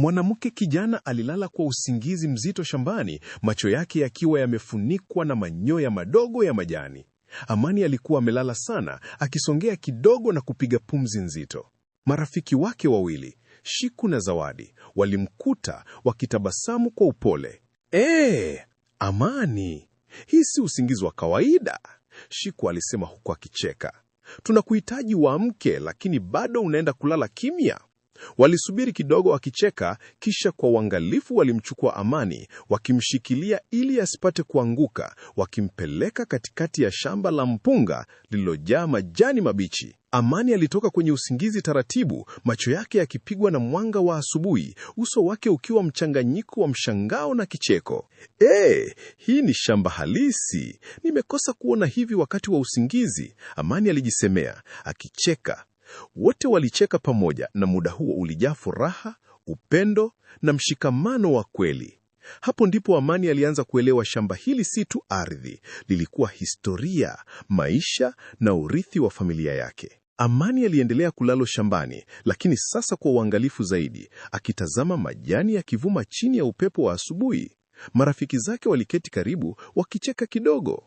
Mwanamke kijana alilala kwa usingizi mzito shambani, macho yake yakiwa yamefunikwa na manyoya madogo ya majani. Amani alikuwa amelala sana, akisongea kidogo na kupiga pumzi nzito. Marafiki wake wawili, Shiku na Zawadi, walimkuta wakitabasamu kwa upole. "Ee, Amani, hii si usingizi wa kawaida," Shiku alisema huku akicheka. "Tunakuhitaji uamke, lakini bado unaenda kulala kimya." Walisubiri kidogo wakicheka, kisha kwa uangalifu walimchukua Amani, wakimshikilia ili asipate kuanguka, wakimpeleka katikati ya shamba la mpunga lililojaa majani mabichi. Amani alitoka kwenye usingizi taratibu, macho yake yakipigwa na mwanga wa asubuhi, uso wake ukiwa mchanganyiko wa mshangao na kicheko. "E, hii ni shamba halisi. Nimekosa kuona hivi wakati wa usingizi," Amani alijisemea, akicheka. Wote walicheka pamoja na muda huo ulijaa furaha, upendo na mshikamano wa kweli. Hapo ndipo Amani alianza kuelewa shamba hili si tu ardhi, lilikuwa historia, maisha na urithi wa familia yake. Amani aliendelea kulala shambani, lakini sasa kwa uangalifu zaidi, akitazama majani yakivuma chini ya upepo wa asubuhi. Marafiki zake waliketi karibu, wakicheka kidogo.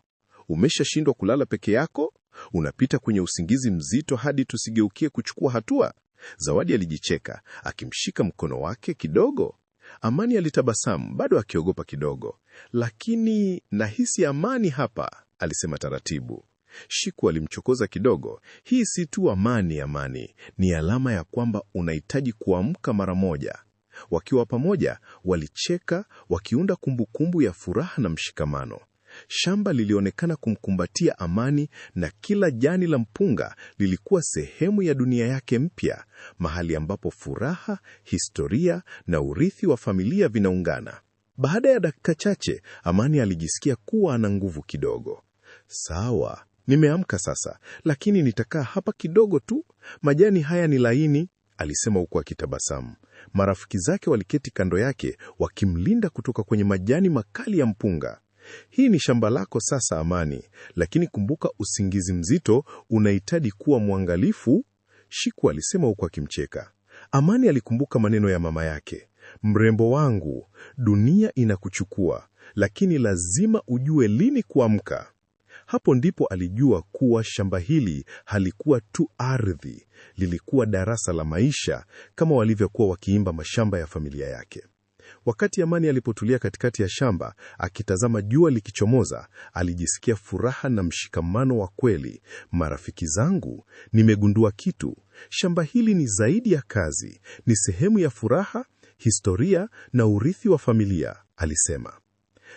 "Umeshashindwa kulala peke yako? Unapita kwenye usingizi mzito hadi tusigeukie kuchukua hatua?" Zawadi alijicheka, akimshika mkono wake kidogo. Amani alitabasamu, bado akiogopa kidogo. "Lakini nahisi amani hapa," alisema taratibu. Shiku alimchokoza kidogo. "Hii si tu amani, Amani, ni alama ya kwamba unahitaji kuamka mara moja." Wakiwa pamoja, walicheka, wakiunda kumbukumbu ya furaha na mshikamano. Shamba lilionekana kumkumbatia Amani na kila jani la mpunga lilikuwa sehemu ya dunia yake mpya, mahali ambapo furaha, historia na urithi wa familia vinaungana. Baada ya dakika chache, Amani alijisikia kuwa ana nguvu kidogo. "Sawa, nimeamka sasa, lakini nitakaa hapa kidogo tu. Majani haya ni laini," alisema huku akitabasamu. Marafiki zake waliketi kando yake wakimlinda kutoka kwenye majani makali ya mpunga. "Hii ni shamba lako sasa, Amani, lakini kumbuka usingizi mzito unahitaji kuwa mwangalifu," Shiku alisema huku akimcheka. Amani alikumbuka maneno ya mama yake, "Mrembo wangu, dunia inakuchukua, lakini lazima ujue lini kuamka." Hapo ndipo alijua kuwa shamba hili halikuwa tu ardhi, lilikuwa darasa la maisha, kama walivyokuwa wakiimba mashamba ya familia yake. Wakati Amani alipotulia katikati ya shamba, akitazama jua likichomoza, alijisikia furaha na mshikamano wa kweli. "Marafiki zangu, nimegundua kitu. Shamba hili ni zaidi ya kazi, ni sehemu ya furaha, historia na urithi wa familia," alisema.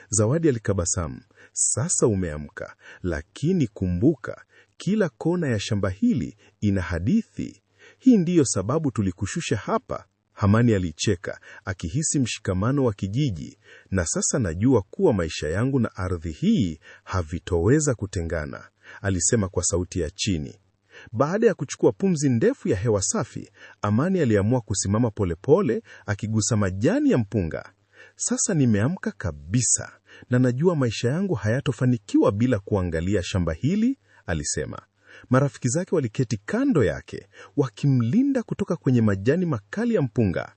Zawadi alitabasamu. "Sasa umeamka, lakini kumbuka, kila kona ya shamba hili ina hadithi. Hii ndiyo sababu tulikushusha hapa." Amani alicheka, akihisi mshikamano wa kijiji. "Na sasa najua kuwa maisha yangu na ardhi hii havitoweza kutengana," alisema kwa sauti ya chini. Baada ya kuchukua pumzi ndefu ya hewa safi, Amani aliamua kusimama polepole, akigusa majani ya mpunga. "Sasa nimeamka kabisa na najua maisha yangu hayatofanikiwa bila kuangalia shamba hili," alisema. Marafiki zake waliketi kando yake, wakimlinda kutoka kwenye majani makali ya mpunga.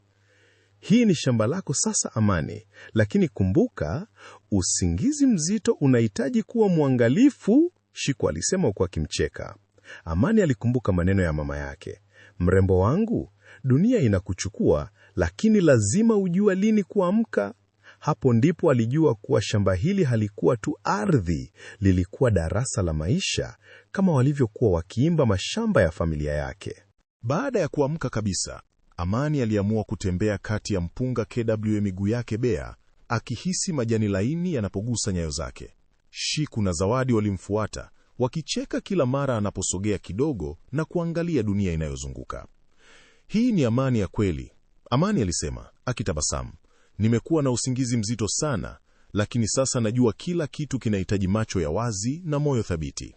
"Hii ni shamba lako sasa, Amani, lakini kumbuka, usingizi mzito unahitaji kuwa mwangalifu," Shiku alisema huku akimcheka. Amani alikumbuka maneno ya mama yake, "Mrembo wangu, dunia inakuchukua, lakini lazima ujue lini kuamka." Hapo ndipo alijua kuwa shamba hili halikuwa tu ardhi, lilikuwa darasa la maisha, kama walivyokuwa wakiimba mashamba ya familia yake. Baada ya kuamka kabisa, Amani aliamua kutembea kati ya mpunga KW miguu yake bea, akihisi majani laini yanapogusa nyayo zake. Shiku na Zawadi walimfuata, wakicheka kila mara anaposogea kidogo na kuangalia dunia inayozunguka. "Hii ni amani ya kweli," Amani alisema, akitabasamu. "Nimekuwa na usingizi mzito sana, lakini sasa najua kila kitu kinahitaji macho ya wazi na moyo thabiti."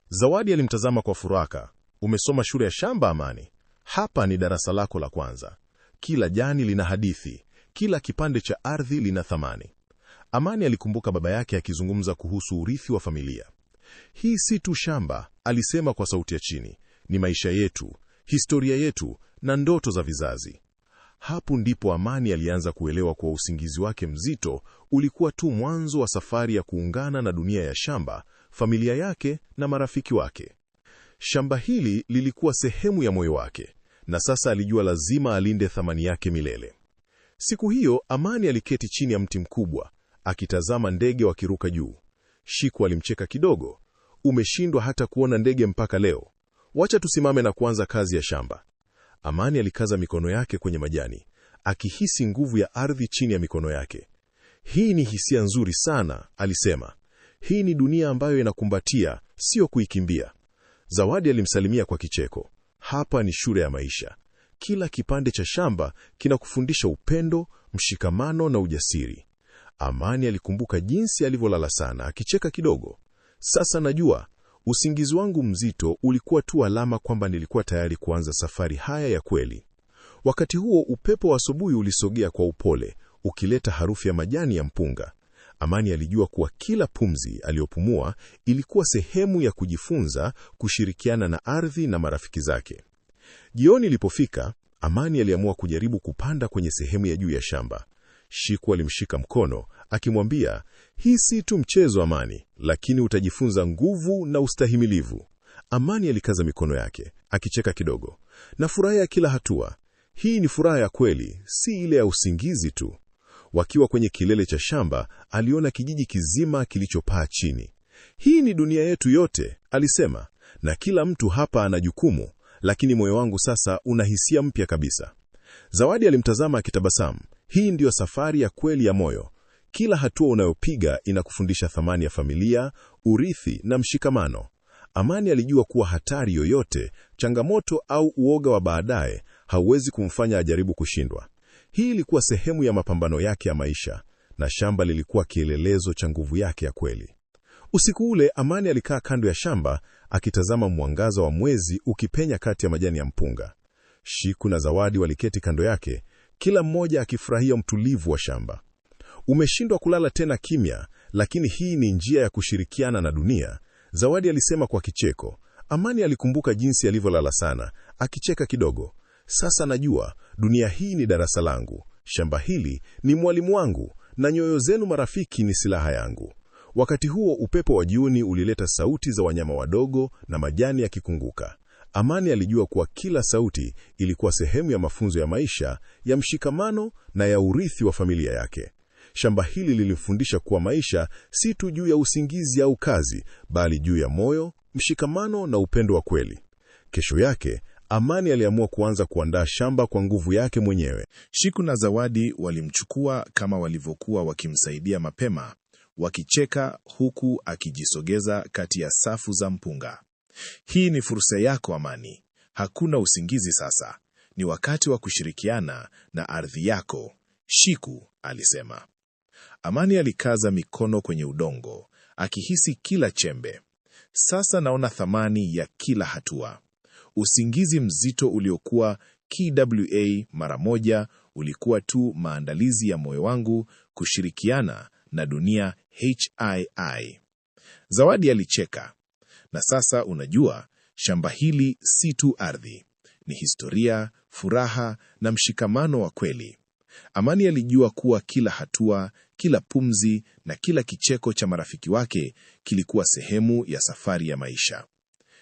Zawadi alimtazama kwa furaha. "Umesoma shule ya shamba, Amani. Hapa ni darasa lako la kwanza. Kila jani lina hadithi, kila kipande cha ardhi lina thamani." Amani alikumbuka baba yake akizungumza kuhusu urithi wa familia. "Hii si tu shamba," alisema kwa sauti ya chini, "ni maisha yetu, historia yetu na ndoto za vizazi." Hapo ndipo Amani alianza kuelewa kuwa usingizi wake mzito ulikuwa tu mwanzo wa safari ya kuungana na dunia ya shamba, familia yake na marafiki wake. Shamba hili lilikuwa sehemu ya moyo wake, na sasa alijua lazima alinde thamani yake milele. Siku hiyo Amani aliketi chini ya mti mkubwa akitazama ndege wakiruka juu. Shiku alimcheka kidogo. Umeshindwa hata kuona ndege mpaka leo. Wacha tusimame na kuanza kazi ya shamba. Amani alikaza mikono yake kwenye majani, akihisi nguvu ya ardhi chini ya mikono yake. Hii ni hisia nzuri sana, alisema. Hii ni dunia ambayo inakumbatia, sio kuikimbia. Zawadi alimsalimia kwa kicheko. Hapa ni shule ya maisha. Kila kipande cha shamba kinakufundisha upendo, mshikamano na ujasiri. Amani alikumbuka jinsi alivyolala sana, akicheka kidogo. Sasa najua usingizi wangu mzito ulikuwa tu alama kwamba nilikuwa tayari kuanza safari haya ya kweli. Wakati huo upepo wa asubuhi ulisogea kwa upole, ukileta harufu ya majani ya mpunga. Amani alijua kuwa kila pumzi aliyopumua ilikuwa sehemu ya kujifunza kushirikiana na ardhi na marafiki zake. Jioni ilipofika, Amani aliamua kujaribu kupanda kwenye sehemu ya juu ya shamba. Shiku alimshika mkono akimwambia, hii si tu mchezo Amani, lakini utajifunza nguvu na ustahimilivu. Amani alikaza mikono yake akicheka kidogo. Na furaha ya kila hatua. Hii ni furaha ya kweli, si ile ya usingizi tu. Wakiwa kwenye kilele cha shamba, aliona kijiji kizima kilichopaa chini. Hii ni dunia yetu yote, alisema, na kila mtu hapa ana jukumu, lakini moyo wangu sasa una hisia mpya kabisa. Zawadi alimtazama akitabasamu. Hii ndiyo safari ya kweli ya moyo. Kila hatua unayopiga inakufundisha thamani ya familia, urithi na mshikamano. Amani alijua kuwa hatari yoyote, changamoto au uoga wa baadaye hauwezi kumfanya ajaribu kushindwa. Hii ilikuwa sehemu ya mapambano yake ya maisha, na shamba lilikuwa kielelezo cha nguvu yake ya kweli. Usiku ule Amani alikaa kando ya shamba akitazama mwangaza wa mwezi ukipenya kati ya majani ya mpunga. Shiku na Zawadi waliketi kando yake, kila mmoja akifurahia mtulivu wa shamba. Umeshindwa kulala tena kimya, lakini hii ni njia ya kushirikiana na dunia, Zawadi alisema kwa kicheko. Amani alikumbuka jinsi alivyolala sana, akicheka kidogo. Sasa najua dunia hii ni darasa langu, shamba hili ni mwalimu wangu, na nyoyo zenu marafiki ni silaha yangu. Wakati huo upepo wa jioni ulileta sauti za wanyama wadogo na majani yakikunguka. Amani alijua kuwa kila sauti ilikuwa sehemu ya mafunzo ya maisha, ya mshikamano na ya urithi wa familia yake. Shamba hili lilifundisha kuwa maisha si tu juu ya usingizi au kazi, bali juu ya moyo, mshikamano na upendo wa kweli. Kesho yake, Amani aliamua kuanza kuandaa shamba kwa nguvu yake mwenyewe. Shiku na Zawadi walimchukua kama walivyokuwa wakimsaidia mapema, wakicheka huku akijisogeza kati ya safu za mpunga. Hii ni fursa yako Amani. Hakuna usingizi sasa. Ni wakati wa kushirikiana na ardhi yako, Shiku alisema. Amani alikaza mikono kwenye udongo, akihisi kila chembe. Sasa naona thamani ya kila hatua. Usingizi mzito uliokuwa KWA mara moja ulikuwa tu maandalizi ya moyo wangu kushirikiana na dunia HII. Zawadi alicheka. Na sasa unajua, shamba hili si tu ardhi, ni historia, furaha na mshikamano wa kweli. Amani alijua kuwa kila hatua, kila pumzi na kila kicheko cha marafiki wake kilikuwa sehemu ya safari ya maisha.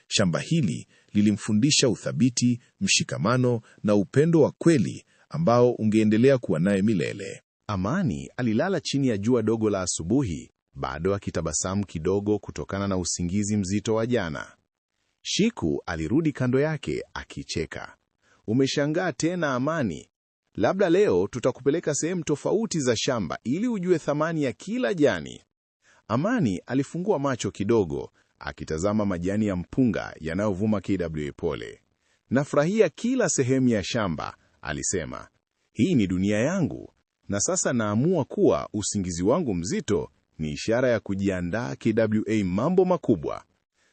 Shamba hili lilimfundisha uthabiti, mshikamano na upendo wa kweli ambao ungeendelea kuwa naye milele. Amani alilala chini ya jua dogo la asubuhi, bado akitabasamu kidogo kutokana na usingizi mzito wa jana. Shiku alirudi kando yake akicheka. Umeshangaa tena Amani? Labda leo tutakupeleka sehemu tofauti za shamba ili ujue thamani ya kila jani. Amani alifungua macho kidogo, akitazama majani ya mpunga yanayovuma KWA pole. Nafurahia kila sehemu ya shamba, alisema. Hii ni dunia yangu, na sasa naamua kuwa usingizi wangu mzito ni ishara ya kujiandaa KWA mambo makubwa.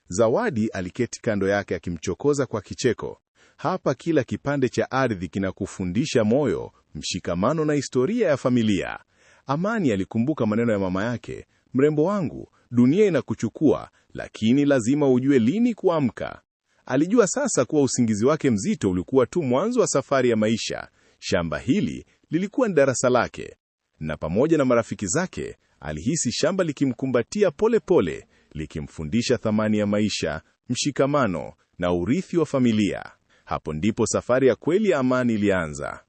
Zawadi aliketi kando yake akimchokoza kwa kicheko. Hapa kila kipande cha ardhi kinakufundisha moyo, mshikamano na historia ya familia. Amani alikumbuka maneno ya mama yake, mrembo wangu, dunia inakuchukua, lakini lazima ujue lini kuamka. Alijua sasa kuwa usingizi wake mzito ulikuwa tu mwanzo wa safari ya maisha. Shamba hili lilikuwa ni darasa lake, na pamoja na marafiki zake alihisi shamba likimkumbatia pole pole, likimfundisha thamani ya maisha, mshikamano na urithi wa familia. Hapo ndipo safari ya kweli ya Amani ilianza.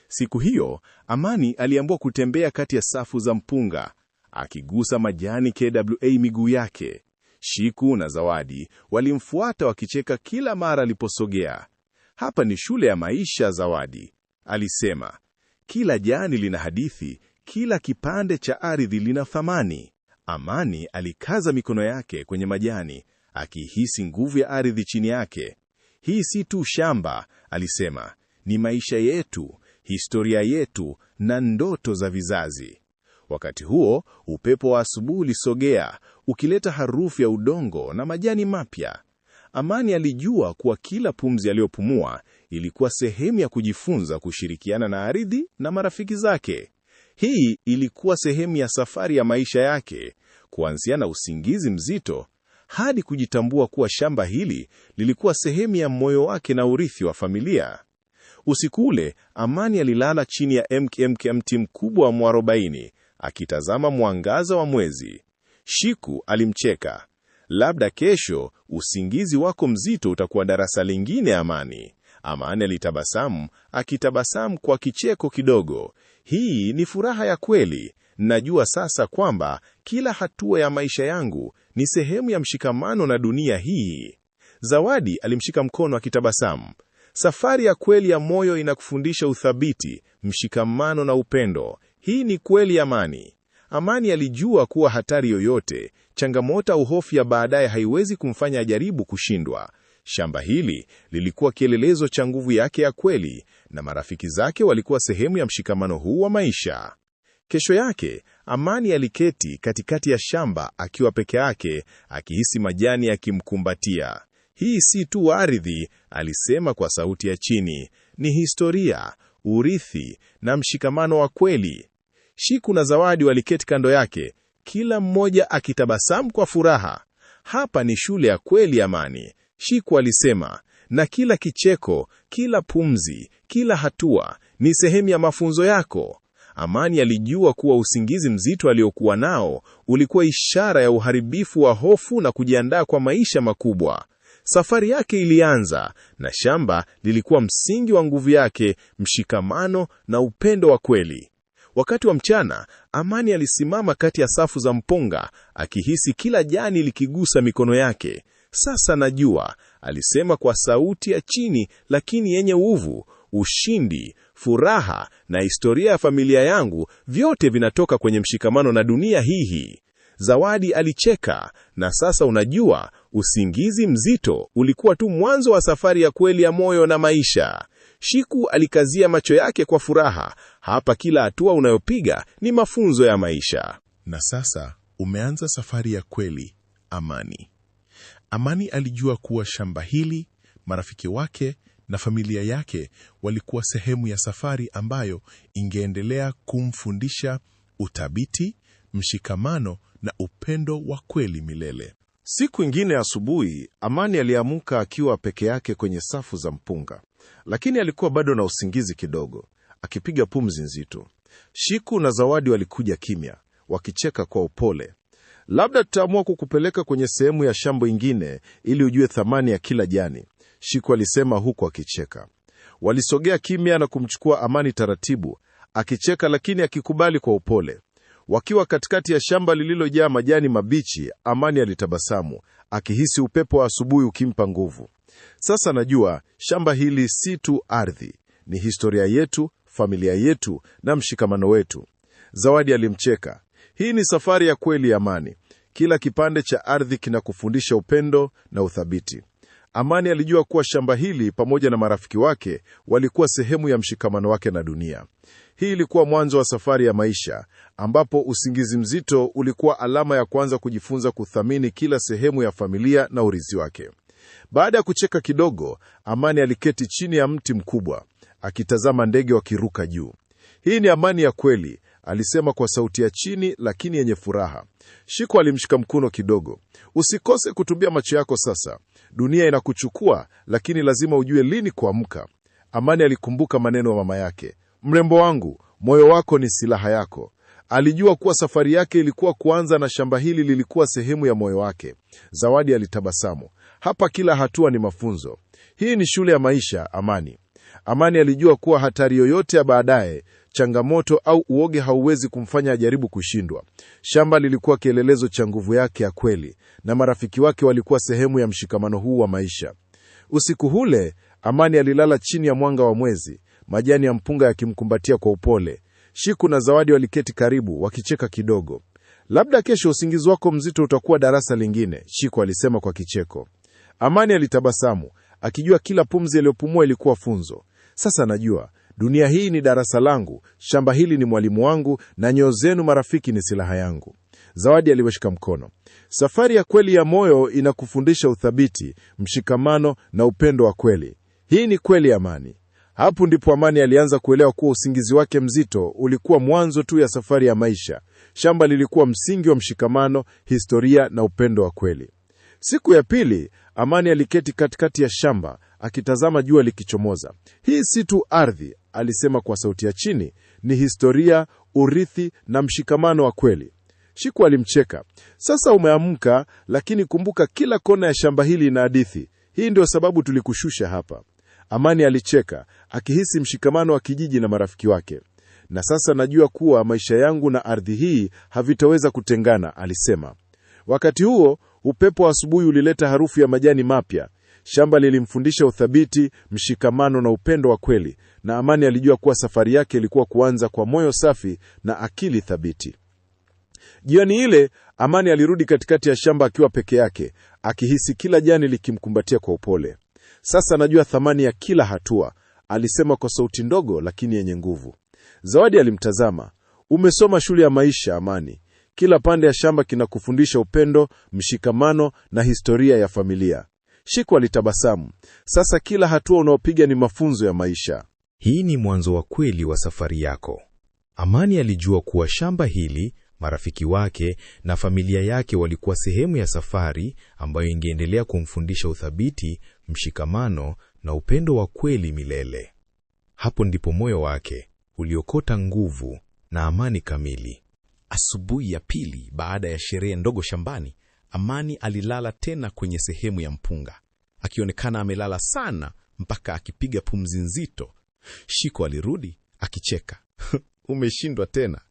Siku hiyo Amani aliamua kutembea kati ya safu za mpunga, akigusa majani kwa miguu yake. Shiku na Zawadi walimfuata wakicheka kila mara aliposogea. "Hapa ni shule ya maisha, Zawadi," alisema. "Kila jani lina hadithi, kila kipande cha ardhi lina thamani." Amani alikaza mikono yake kwenye majani, akihisi nguvu ya ardhi chini yake. "Hii si tu shamba," alisema, "ni maisha yetu, historia yetu na ndoto za vizazi." Wakati huo, upepo wa asubuhi ulisogea, ukileta harufu ya udongo na majani mapya. Amani alijua kuwa kila pumzi aliyopumua ilikuwa sehemu ya kujifunza kushirikiana na ardhi na marafiki zake. Hii ilikuwa sehemu ya safari ya maisha yake, kuanzia na usingizi mzito hadi kujitambua kuwa shamba hili lilikuwa sehemu ya moyo wake na urithi wa familia. Usiku ule, Amani alilala chini ya mti mkubwa wa mwarobaini, akitazama mwangaza wa mwezi. Shiku alimcheka. "Labda kesho usingizi wako mzito utakuwa darasa lingine, Amani." Amani alitabasamu, akitabasamu kwa kicheko kidogo. "Hii ni furaha ya kweli. Najua sasa kwamba kila hatua ya maisha yangu ni sehemu ya mshikamano na dunia hii." Zawadi alimshika mkono akitabasamu. "Safari ya kweli ya moyo inakufundisha uthabiti, mshikamano na upendo. Hii ni kweli, Amani." Amani alijua kuwa hatari yoyote, changamoto au hofu ya baadaye haiwezi kumfanya ajaribu kushindwa. Shamba hili lilikuwa kielelezo cha nguvu yake ya kweli, na marafiki zake walikuwa sehemu ya mshikamano huu wa maisha. Kesho yake, Amani aliketi katikati ya shamba akiwa peke yake, akihisi majani yakimkumbatia. "Hii si tu ardhi," alisema kwa sauti ya chini, "ni historia, urithi na mshikamano wa kweli." Shiku na Zawadi waliketi kando yake, kila mmoja akitabasamu kwa furaha. "Hapa ni shule ya kweli, Amani," Shiku alisema, "na kila kicheko, kila pumzi, kila hatua ni sehemu ya mafunzo yako." Amani alijua kuwa usingizi mzito aliokuwa nao ulikuwa ishara ya uharibifu wa hofu na kujiandaa kwa maisha makubwa. Safari yake ilianza, na shamba lilikuwa msingi wa nguvu yake, mshikamano na upendo wa kweli. Wakati wa mchana, Amani alisimama kati ya safu za mpunga, akihisi kila jani likigusa mikono yake. "Sasa najua," alisema kwa sauti ya chini lakini yenye uvu, "ushindi, furaha na historia ya familia yangu vyote vinatoka kwenye mshikamano na dunia hii." Zawadi alicheka, "Na sasa unajua, usingizi mzito ulikuwa tu mwanzo wa safari ya kweli ya moyo na maisha." Shiku alikazia macho yake kwa furaha. "Hapa kila hatua unayopiga ni mafunzo ya maisha." Na sasa umeanza safari ya kweli, Amani. Amani alijua kuwa shamba hili, marafiki wake na familia yake walikuwa sehemu ya safari ambayo ingeendelea kumfundisha uthabiti, mshikamano na upendo wa kweli milele. Siku ingine asubuhi, Amani aliamka akiwa peke yake kwenye safu za mpunga, lakini alikuwa bado na usingizi kidogo, akipiga pumzi nzito. Shiku na Zawadi walikuja kimya, wakicheka kwa upole. "Labda tutaamua kukupeleka kwenye sehemu ya shamba ingine ili ujue thamani ya kila jani," Shiku alisema huku akicheka. Walisogea kimya na kumchukua Amani taratibu, akicheka lakini akikubali kwa upole. Wakiwa katikati ya shamba lililojaa majani mabichi, Amani alitabasamu, akihisi upepo wa asubuhi ukimpa nguvu. "Sasa najua shamba hili si tu ardhi, ni historia yetu, familia yetu na mshikamano wetu." Zawadi alimcheka. "Hii ni safari ya kweli, Amani. Kila kipande cha ardhi kinakufundisha upendo na uthabiti." Amani alijua kuwa shamba hili pamoja na marafiki wake walikuwa sehemu ya mshikamano wake na dunia. Hii ilikuwa mwanzo wa safari ya maisha, ambapo usingizi mzito ulikuwa alama ya kwanza kujifunza kuthamini kila sehemu ya familia na urithi wake. Baada ya kucheka kidogo, Amani aliketi chini ya mti mkubwa, akitazama ndege wakiruka juu. "Hii ni amani ya kweli," alisema kwa sauti ya chini lakini yenye furaha. Shiku alimshika mkono kidogo. "Usikose kutumbia macho yako sasa. Dunia inakuchukua, lakini lazima ujue lini kuamka." Amani alikumbuka maneno ya mama yake, Mrembo wangu, moyo wako ni silaha yako. Alijua kuwa safari yake ilikuwa kuanza na shamba hili lilikuwa sehemu ya moyo wake. Zawadi alitabasamu. Hapa kila hatua ni mafunzo. Hii ni shule ya maisha, Amani. Amani alijua kuwa hatari yoyote ya baadaye, changamoto au uoge hauwezi kumfanya ajaribu kushindwa. Shamba lilikuwa kielelezo cha nguvu yake ya kweli, na marafiki wake walikuwa sehemu ya mshikamano huu wa maisha. Usiku ule, Amani alilala chini ya mwanga wa mwezi, majani ya mpunga yakimkumbatia kwa upole. Shiku na Zawadi waliketi karibu, wakicheka kidogo. Labda kesho usingizi wako mzito utakuwa darasa lingine, Shiku alisema kwa kicheko. Amani alitabasamu, akijua kila pumzi aliyopumua ilikuwa funzo. Sasa najua, dunia hii ni darasa langu, shamba hili ni mwalimu wangu, na nyoyo zenu marafiki ni silaha yangu. Zawadi aliwashika mkono. Safari ya kweli ya moyo inakufundisha uthabiti, mshikamano na upendo wa kweli. Hii ni kweli, Amani. Hapo ndipo Amani alianza kuelewa kuwa usingizi wake mzito ulikuwa mwanzo tu ya safari ya maisha. Shamba lilikuwa msingi wa mshikamano, historia na upendo wa kweli. Siku ya pili, Amani aliketi katikati ya shamba akitazama jua likichomoza. Hii si tu ardhi, alisema kwa sauti ya chini, ni historia, urithi na mshikamano wa kweli. Shiku alimcheka. Sasa umeamka, lakini kumbuka kila kona ya shamba hili ina hadithi. Hii ndio sababu tulikushusha hapa. Amani alicheka, akihisi mshikamano wa kijiji na marafiki wake. Na sasa najua kuwa maisha yangu na ardhi hii havitaweza kutengana, alisema. Wakati huo, upepo wa asubuhi ulileta harufu ya majani mapya. Shamba lilimfundisha uthabiti, mshikamano na upendo wa kweli, na Amani alijua kuwa safari yake ilikuwa kuanza kwa moyo safi na akili thabiti. Jioni ile, Amani alirudi katikati ya shamba akiwa peke yake, akihisi kila jani likimkumbatia kwa upole. Sasa najua thamani ya kila hatua, alisema kwa sauti ndogo lakini yenye nguvu. Zawadi alimtazama. Umesoma shule ya maisha, Amani. Kila pande ya shamba kinakufundisha upendo, mshikamano na historia ya familia. Shiku alitabasamu. Sasa kila hatua unaopiga ni mafunzo ya maisha. Hii ni mwanzo wa kweli wa safari yako. Amani alijua kuwa shamba hili, marafiki wake na familia yake walikuwa sehemu ya safari ambayo ingeendelea kumfundisha uthabiti, mshikamano na upendo wa kweli milele. Hapo ndipo moyo wake uliokota nguvu na amani kamili. Asubuhi ya pili baada ya sherehe ndogo shambani, Amani alilala tena kwenye sehemu ya mpunga, akionekana amelala sana mpaka akipiga pumzi nzito. Shiko alirudi akicheka. Umeshindwa tena.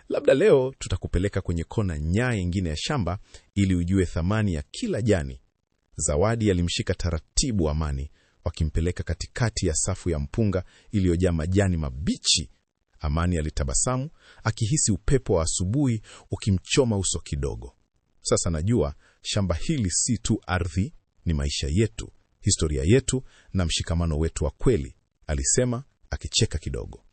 Labda leo tutakupeleka kwenye kona nyaa nyingine ya shamba ili ujue thamani ya kila jani. Zawadi alimshika taratibu Amani, wakimpeleka katikati ya safu ya mpunga iliyojaa majani mabichi. Amani alitabasamu akihisi upepo wa asubuhi ukimchoma uso kidogo. Sasa najua shamba hili si tu ardhi, ni maisha yetu, historia yetu na mshikamano wetu wa kweli, alisema akicheka kidogo.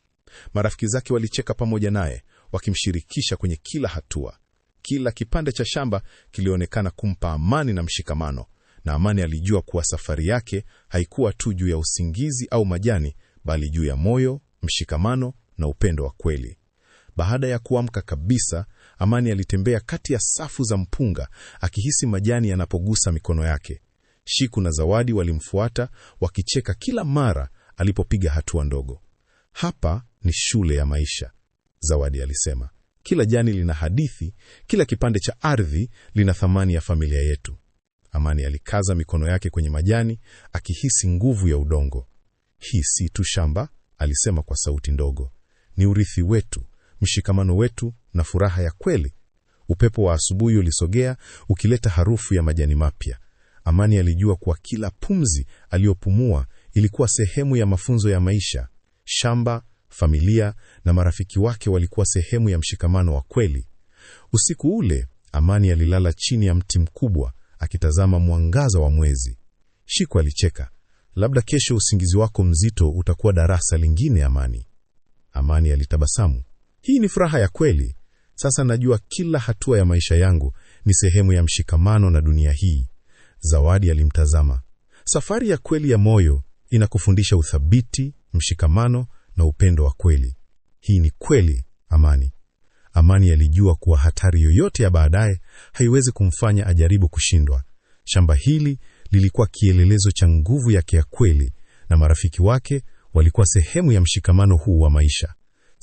Marafiki zake walicheka pamoja naye, wakimshirikisha kwenye kila hatua. Kila kipande cha shamba kilionekana kumpa amani na mshikamano, na Amani alijua kuwa safari yake haikuwa tu juu ya usingizi au majani, bali juu ya moyo, mshikamano na upendo wa kweli. Baada ya kuamka kabisa, Amani alitembea kati ya safu za mpunga, akihisi majani yanapogusa mikono yake. Shiku na Zawadi walimfuata wakicheka kila mara alipopiga hatua ndogo. Hapa ni shule ya maisha, Zawadi alisema. Kila jani lina hadithi, kila kipande cha ardhi lina thamani ya familia yetu. Amani alikaza mikono yake kwenye majani, akihisi nguvu ya udongo. Hii si tu shamba, alisema kwa sauti ndogo. Ni urithi wetu, mshikamano wetu na furaha ya kweli. Upepo wa asubuhi ulisogea ukileta harufu ya majani mapya. Amani alijua kuwa kila pumzi aliyopumua ilikuwa sehemu ya mafunzo ya maisha. Shamba, familia na marafiki wake walikuwa sehemu ya mshikamano wa kweli. Usiku ule, Amani alilala chini ya mti mkubwa akitazama mwangaza wa mwezi. Shiku alicheka. Labda kesho usingizi wako mzito utakuwa darasa lingine, Amani. Amani alitabasamu. Hii ni furaha ya kweli. Sasa najua kila hatua ya maisha yangu ni sehemu ya mshikamano na dunia hii. Zawadi alimtazama. Safari ya kweli ya moyo inakufundisha uthabiti, mshikamano na upendo wa kweli. Hii ni kweli, Amani. Amani alijua kuwa hatari yoyote ya baadaye haiwezi kumfanya ajaribu kushindwa. Shamba hili lilikuwa kielelezo cha nguvu yake ya kweli, na marafiki wake walikuwa sehemu ya mshikamano huu wa maisha.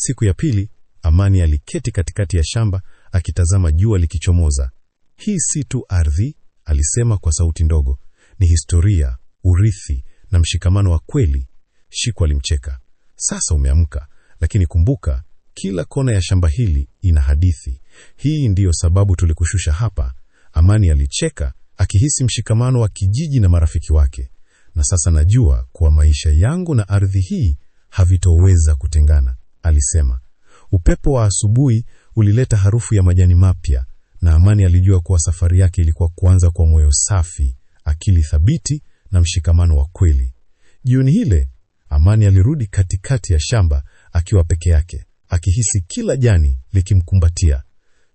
Siku ya pili, Amani aliketi katikati ya shamba akitazama jua likichomoza. Hii si tu ardhi, alisema kwa sauti ndogo, ni historia, urithi na mshikamano wa kweli. Shiku alimcheka. Sasa umeamka, lakini kumbuka, kila kona ya shamba hili ina hadithi. Hii ndiyo sababu tulikushusha hapa. Amani alicheka akihisi mshikamano wa kijiji na marafiki wake. Na sasa najua kuwa maisha yangu na ardhi hii havitoweza kutengana, alisema. Upepo wa asubuhi ulileta harufu ya majani mapya, na Amani alijua kuwa safari yake ilikuwa kuanza kwa moyo safi, akili thabiti na mshikamano wa kweli. Jioni ile, Amani alirudi katikati ya shamba akiwa peke yake, akihisi kila jani likimkumbatia.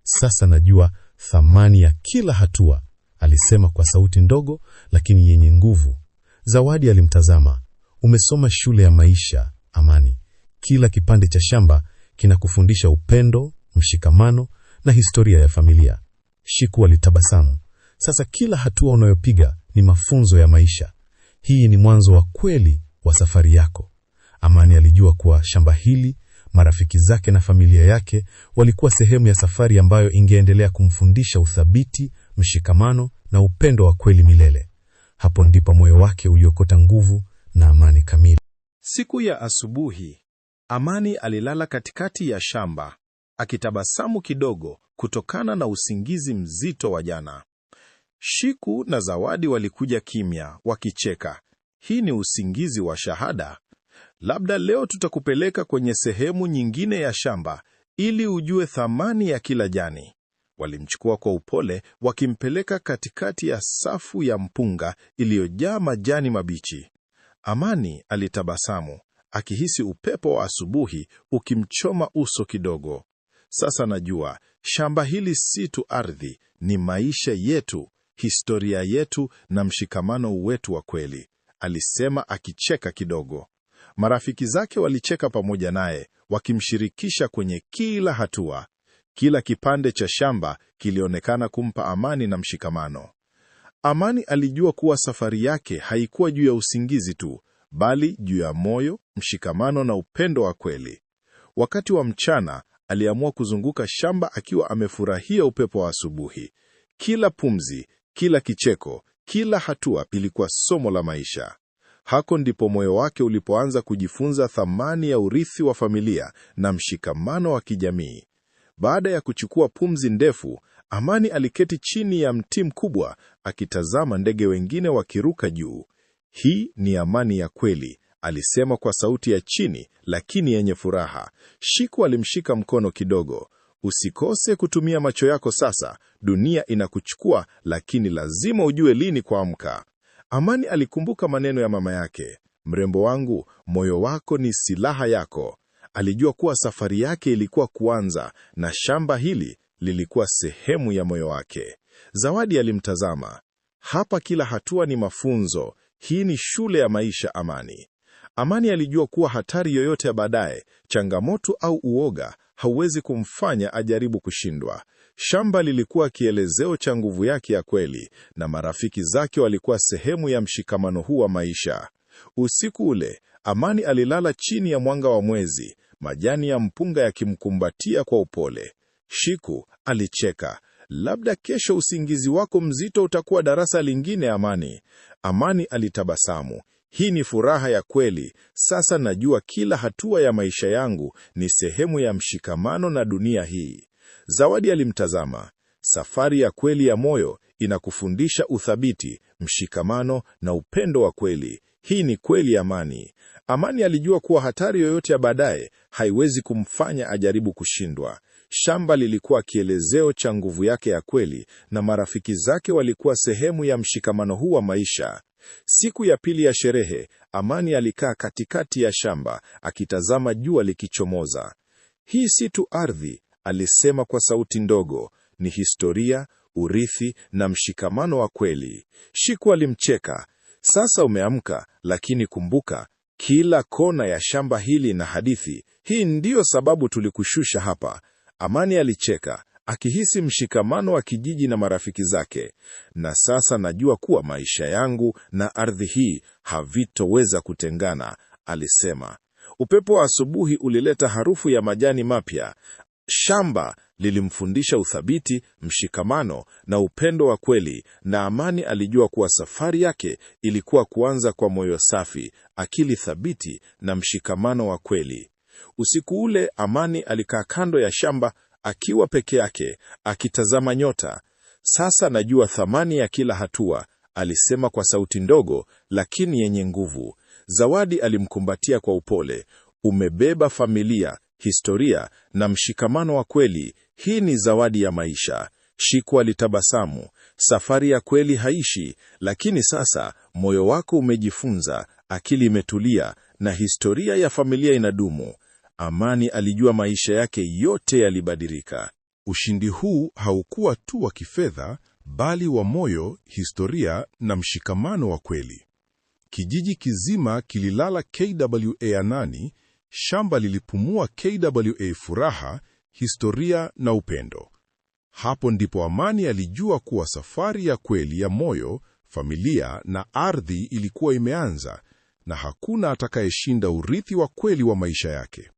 Sasa najua thamani ya kila hatua, alisema kwa sauti ndogo lakini yenye nguvu. Zawadi alimtazama. Umesoma shule ya maisha, Amani. Kila kipande cha shamba kinakufundisha upendo, mshikamano na historia ya familia. Shiku alitabasamu. Sasa kila hatua unayopiga ni mafunzo ya maisha. Hii ni mwanzo wa kweli wa safari yako. Amani alijua kuwa shamba hili, marafiki zake na familia yake walikuwa sehemu ya safari ambayo ingeendelea kumfundisha uthabiti, mshikamano na upendo wa kweli milele. Hapo ndipo moyo wake uliokota nguvu na amani kamili. Siku ya asubuhi, Amani alilala katikati ya shamba, akitabasamu kidogo kutokana na usingizi mzito wa jana. Shiku na Zawadi walikuja kimya, wakicheka. Hii ni usingizi wa shahada. Labda leo tutakupeleka kwenye sehemu nyingine ya shamba ili ujue thamani ya kila jani. Walimchukua kwa upole, wakimpeleka katikati ya safu ya mpunga iliyojaa majani mabichi. Amani alitabasamu, akihisi upepo wa asubuhi ukimchoma uso kidogo. Sasa najua shamba hili si tu ardhi, ni maisha yetu, historia yetu na mshikamano wetu wa kweli, alisema akicheka kidogo. Marafiki zake walicheka pamoja naye, wakimshirikisha kwenye kila hatua. Kila kipande cha shamba kilionekana kumpa amani na mshikamano. Amani alijua kuwa safari yake haikuwa juu ya usingizi tu, bali juu ya moyo, mshikamano na upendo wa kweli. Wakati wa mchana, aliamua kuzunguka shamba akiwa amefurahia upepo wa asubuhi. Kila pumzi, kila kicheko, kila hatua ilikuwa somo la maisha. Hako ndipo moyo wake ulipoanza kujifunza thamani ya urithi wa familia na mshikamano wa kijamii. Baada ya kuchukua pumzi ndefu, Amani aliketi chini ya mti mkubwa akitazama ndege wengine wakiruka juu. Hii ni amani ya kweli, alisema kwa sauti ya chini lakini yenye furaha. Shiku alimshika mkono kidogo. Usikose kutumia macho yako sasa, dunia inakuchukua, lakini lazima ujue lini kuamka. Amani alikumbuka maneno ya mama yake, mrembo wangu, moyo wako ni silaha yako. Alijua kuwa safari yake ilikuwa kuanza na shamba hili lilikuwa sehemu ya moyo wake. Zawadi alimtazama. Hapa kila hatua ni mafunzo. Hii ni shule ya maisha, Amani. Amani alijua kuwa hatari yoyote ya baadaye, changamoto au uoga, hauwezi kumfanya ajaribu kushindwa. Shamba lilikuwa kielezeo cha nguvu yake ya kweli, na marafiki zake walikuwa sehemu ya mshikamano huu wa maisha. Usiku ule, Amani alilala chini ya mwanga wa mwezi, majani ya mpunga yakimkumbatia kwa upole. Shiku alicheka. Labda kesho usingizi wako mzito utakuwa darasa lingine, Amani. Amani alitabasamu. Hii ni furaha ya kweli. Sasa najua kila hatua ya maisha yangu ni sehemu ya mshikamano na dunia hii. Zawadi alimtazama. Safari ya kweli ya moyo inakufundisha uthabiti, mshikamano na upendo wa kweli. Hii ni kweli, Amani. Amani alijua kuwa hatari yoyote ya baadaye haiwezi kumfanya ajaribu kushindwa. Shamba lilikuwa kielezeo cha nguvu yake ya kweli na marafiki zake walikuwa sehemu ya mshikamano huu wa maisha. Siku ya pili ya sherehe, Amani alikaa katikati ya shamba akitazama jua likichomoza. Hii si tu ardhi, alisema kwa sauti ndogo, ni historia, urithi na mshikamano wa kweli. Shiku alimcheka. Sasa umeamka, lakini kumbuka, kila kona ya shamba hili na hadithi. Hii ndiyo sababu tulikushusha hapa. Amani alicheka, akihisi mshikamano wa kijiji na marafiki zake. Na sasa najua kuwa maisha yangu na ardhi hii havitoweza kutengana, alisema. Upepo wa asubuhi ulileta harufu ya majani mapya. Shamba lilimfundisha uthabiti, mshikamano na upendo wa kweli, na Amani alijua kuwa safari yake ilikuwa kuanza kwa moyo safi, akili thabiti na mshikamano wa kweli. Usiku ule Amani alikaa kando ya shamba akiwa peke yake, akitazama nyota. Sasa najua thamani ya kila hatua, alisema kwa sauti ndogo lakini yenye nguvu. Zawadi alimkumbatia kwa upole. Umebeba familia, historia na mshikamano wa kweli. Hii ni zawadi ya maisha. Shiku alitabasamu. Safari ya kweli haishi, lakini sasa moyo wako umejifunza, akili imetulia na historia ya familia inadumu. Amani alijua maisha yake yote yalibadilika. Ushindi huu haukuwa tu wa kifedha, bali wa moyo, historia na mshikamano wa kweli. Kijiji kizima kililala KWA Anani, shamba lilipumua KWA furaha, historia na upendo. Hapo ndipo Amani alijua kuwa safari ya kweli ya moyo, familia na ardhi ilikuwa imeanza, na hakuna atakayeshinda urithi wa kweli wa maisha yake.